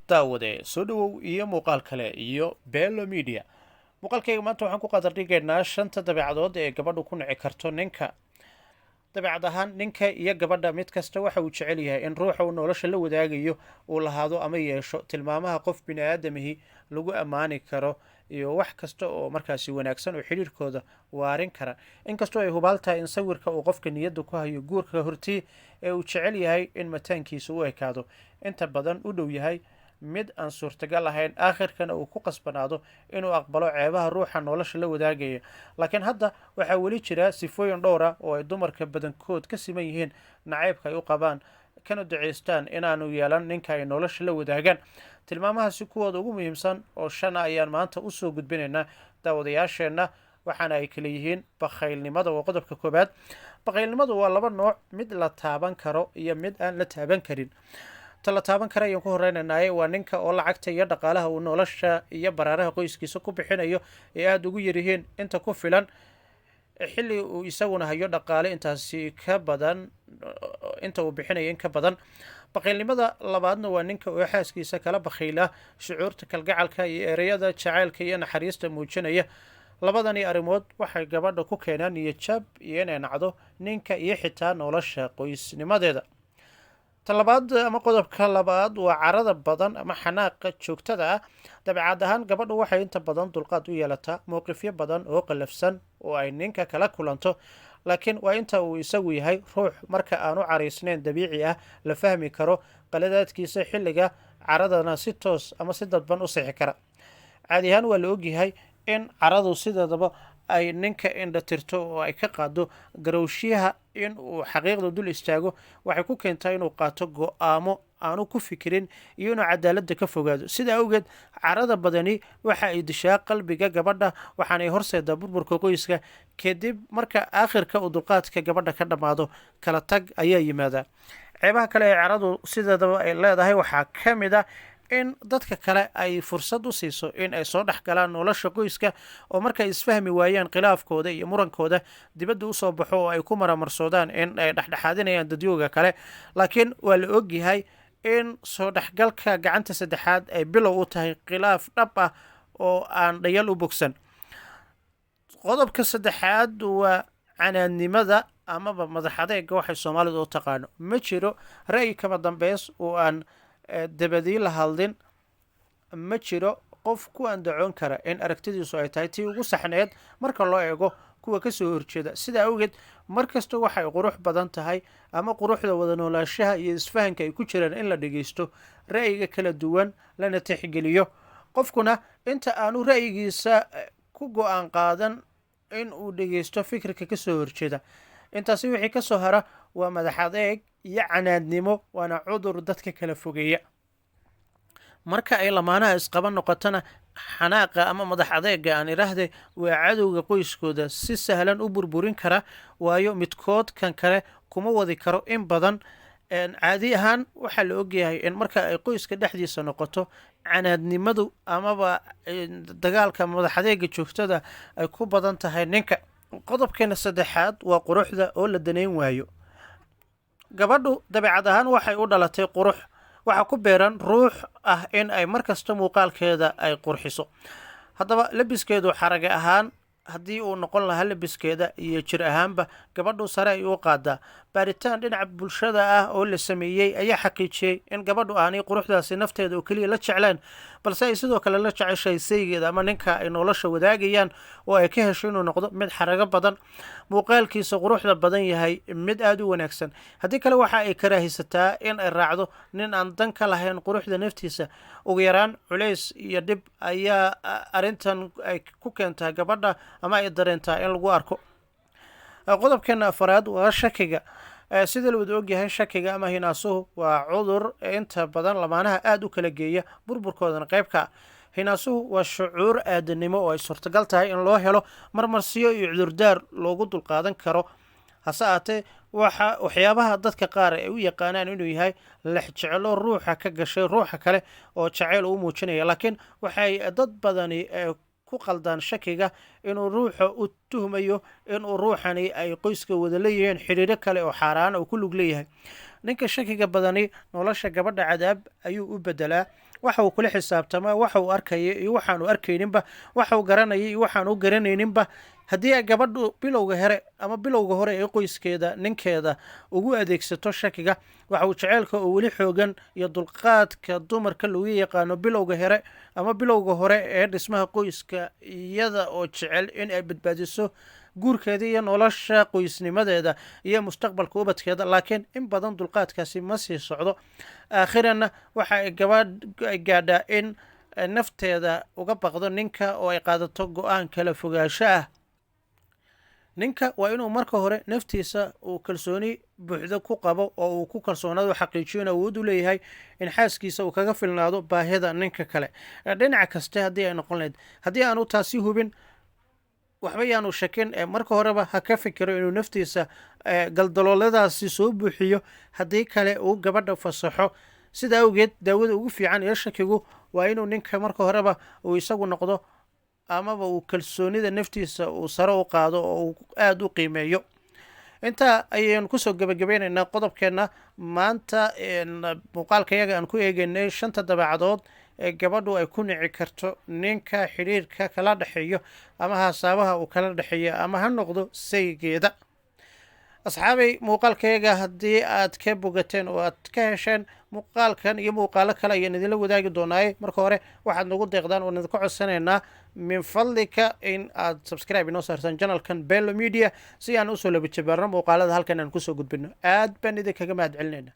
Daawade, soo dhowow iyo muuqaal kale iyo Bello Media. Muuqaalkayga maanta waxaan ku qadardhigaynaa shanta dabeecadood ee gabadhu ku nici karto ninka. Dabeecad ahaan, ninka iyo gabadha mid kasta waxa uu jecel yahay in ruuxa uu nolosha la wadaagayo uu lahaado ama yeesho tilmaamaha qof bini aadamihii lagu ammaani karo iyo wax kasta oo markaasi wanaagsan oo xidhiirkooda waarin kara. Inkastoo ay hubaal tahay in sawirka uu qofka niyadda ku hayo guurka hortii ee uu jecel yahay in mataankiisa u ekaado inta badan u dhow yahay mid aan suurtagal ahayn, aakhirkana uu ku qasbanaado inuu aqbalo ceebaha ruuxa nolosha la wadaagaya, laakiin hadda waxaa weli jira sifooyin dhowra oo ay dumarka badankood ka siman yihiin nacaybka ay u qabaan kana duceystaan inaanu yeelan ninka ay nolosha la wadaagaan. Tilmaamahaasi kuwooda ugu muhiimsan oo shana ayaan maanta usoo gudbinaynaa daawadayaasheenna, waxaana ay kala yihiin: bakhaylnimada waa qodobka koobaad. Bakhaylnimadu waa laba nooc, mid la taaban karo iyo mid aan la taaban karin. Ta la taaban kara ayaan ku horeynaynaaye waa ninka oo lacagta iyo dhaqaalaha uu nolosha iyo baraaraha qoyskiisa ku bixinayo ee aada ugu yaryihiin inta ku filan, xilli uu isaguna hayo dhaqaale intaasi ka badan inta uu bixinayo in ka badan. Bakhaylnimada labaadna waa ninka oo xaaskiisa kala bakhayla shucuurta kalgacalka iyo ereyada jacaylka iyo naxariista muujinaya. Labadani arrimood waxay gabadha ku keenaan niyadjab iyo inay nacdo ninka iyo xitaa nolosha qoysnimadeeda. Ta labaad ama qodobka labaad waa carada badan ama xanaaqa joogtada ah. Dabeecad ahaan, gabadhu waxay inta badan dulqaad u yeelataa mowqifyo badan oo qallafsan oo ay ninka kala kulanto, laakiin waa inta uu isagu yahay ruux marka aanu caraysnayn dabiici ah, la fahmi karo qaladaadkiisa, xilliga caradana si toos ama si dadban u sixi kara. Caadi ahaan waa la ogyahay in caradu sideedaba ay ninka indha tirto oo ay ka qaado garowshiyaha in uu xaqiiqda dul istaago. Waxay ku keentaa inuu qaato go-aamo aanu ku fikirin iyo inuu cadaaladda ka fogaado. Sida awgeed, carada badani waxa ay dishaa qalbiga gabadha, waxaanay horseedaa burburka qoyska. Kadib marka aakhirka uu dulqaadka gabadha ka dhammaado, kala tag ayaa yimaada. Ceebaha kale ee caradu sideedaba ay leedahay waxaa ka mid ah in dadka kale ay fursad u siiso in ay soo dhex galaan nolosha qoyska, oo markay isfahmi waayaan khilaafkooda iyo murankooda dibadda usoo baxo oo ay ku maramarsoodaan in ay dhexdhexaadinayaan dadyooga kale. Laakiin waa la ogyahay in soo dhexgalka gacanta saddexaad ay bilow u tahay khilaaf dhab ah oo aan dhayal u bogsan. Qodobka saddexaad waa canaadnimada amaba madax adeega waxay Soomaalidu u taqaano. Ma jiro ra'yi kama dambeys oo aan dabadii la hadlin. Ma jiro qof ku andacoon kara in aragtidiisu ay tahay tii ugu saxneed marka loo eego kuwa kasoo horjeeda. Sida awgeed, mar kasta waxay qurux badan tahay ama quruxda wada noolaanshaha iyo isfahanka ay ku jiraan in la dhegeysto ra'yiga kala duwan lana tixgeliyo, qofkuna inta aanu ra'yigiisa ku go-aan qaadan in uu dhegeysto fikirka kasoo horjeeda. Intaasi wixii kasoo hara waa madax adeeg iyo canaadnimo, waana cudur dadka kala fogeeya. Marka ay lamaanaha isqaba noqotona, xanaaqa ama madax adeega aan idhaahde waa cadowga qoyskooda si sahlan u burburin kara, waayo midkood kan kale kuma wadi karo in badan. Caadi ahaan waxaa la ogyahay in marka ay qoyska dhexdiisa noqoto, canaadnimadu amaba dagaalka madax adeega joogtada ay ku badan tahay ninka. Qodobkeena saddexaad waa quruxda oo la daneyn waayo. Gabadhu dabeecad ahaan waxay u dhalatay qurux. Waxaa ku beeran ruux ah in ay markasta muuqaalkeeda ay qurxiso. Haddaba labiskeedu xarage ahaan haddii uu noqon lahaa, labiskeeda iyo jir ahaanba gabadhu sare ay u qaadaa. Baaritaan dhinaca bulshada ah oo la sameeyey ayaa xaqiijiyey in gabadhu aanay quruxdaasi nafteeda oo keliya la jecleen, balse ay sidoo kale la jeceshahay saygeeda ama ninka ay nolosha wadaagayaan, oo ay ka hesho inuu noqdo mid xarago badan, muuqaalkiisa quruxda badan yahay mid aada u wanaagsan. Haddii kale waxa ay karaahisataa in ay raacdo nin aan dan ka lahayn quruxda naftiisa. Ugu yaraan culays iyo dhib ayaa arrintan ay ku keentaa gabadha ama ay dareentaa in lagu arko. Qodobkeena afaraad waa shakiga. Sida la wada ogyahay, shakiga ama hinaasuhu waa cudur inta badan lamaanaha aada u kala geeya, burburkoodana qaybka. Hinaasuhu waa shucuur aadanimo oo ay suurtagal tahay in loo helo marmarsiyo iyo cudurdaar loogu dulqaadan karo. Hase aatee, waxa waxyaabaha dadka qaar ay u yaqaanaan inuu yahay lex jeclo ruuxa ka gashay ruuxa kale oo jacayl uu muujinaya, laakiin waxay dad badani ku qaldaan shakiga inuu ruuxa u tuhmayo inuu ruuxani ay qoyska wada leeyihiin xiriiro kale oo xaaraan uu ku lug leeyahay. Ninka shakiga badani nolosha gabadha cadaab ayuu u bedelaa. Waxa uu kula xisaabtamaa waxa uu arkaya iyo waxaanu arkayninba, waxa uu garanaya iyo waxaanu garanayninba. Haddii ay gabadhu bilowga hore ama bilowga hore ee qoyskeeda ninkeeda ugu adeegsato shakiga, waxa uu jaceylka oo weli xoogan iyo dulqaadka dumarka lagu yaqaano bilowga hore ama bilowga hore ee dhismaha qoyska, iyada oo jecel in ay badbaadiso guurkeeda iyo nolosha qoysnimadeeda iyo mustaqbalka ubadkeeda, laakiin in badan dulqaadkaasi ma sii socdo. Aakhiranna waxa ay gabadh ay gaadhaa in nafteeda uga baqdo ninka oo ay qaadato go-aan kala fogaansho ah. Ninka waa inuu marka hore naftiisa uu kalsooni buuxda ku qabo oo uu ku kalsoonaado, xaqiijiyo in awood u leeyahay in xaaskiisa uu kaga filnaado baahida ninka kale dhinaca kaste haddii ay noqon lahayd. Haddii aanu taasi hubin, waxba yaanu shakin. Marka horeba ha ka fikiro inuu naftiisa galdalooladaasi soo buuxiyo, haddii kale uu gabadha fasaxo. Sida awgeed, daawada ugu fiican ee shakigu waa inuu ninka marka horeba uu isagu noqdo amaba uu kalsoonida naftiisa uu sare u qaado oo uu aada u qiimeeyo. Intaa ayaynu kusoo gebagabeynaynaa qodobkeenna maanta, muuqaalka yaga aan ku eegeynay shanta dabeecadood ee gabadhu ay ku nici karto ninka xidhiirka kala dhexeeyo ama haasaabaha uu kala dhexeeyo ama ha noqdo saygeeda. Asxaabay, muuqaalkayaga haddii aad ka bogateen oo aad ka hesheen, muuqaalkan iyo muuqaalo kale ayaan idinla wadaagi doonaaye. Marka hore waxaad nagu deeqdaan oon idinka codsanaynaa min fadlika in aad subscribe inoo saartaan channelkan Bello Media si aan usoo laba jabaarno muuqaalada halkan aan kusoo gudbino. Aad baan idinkaga mahad celinayna.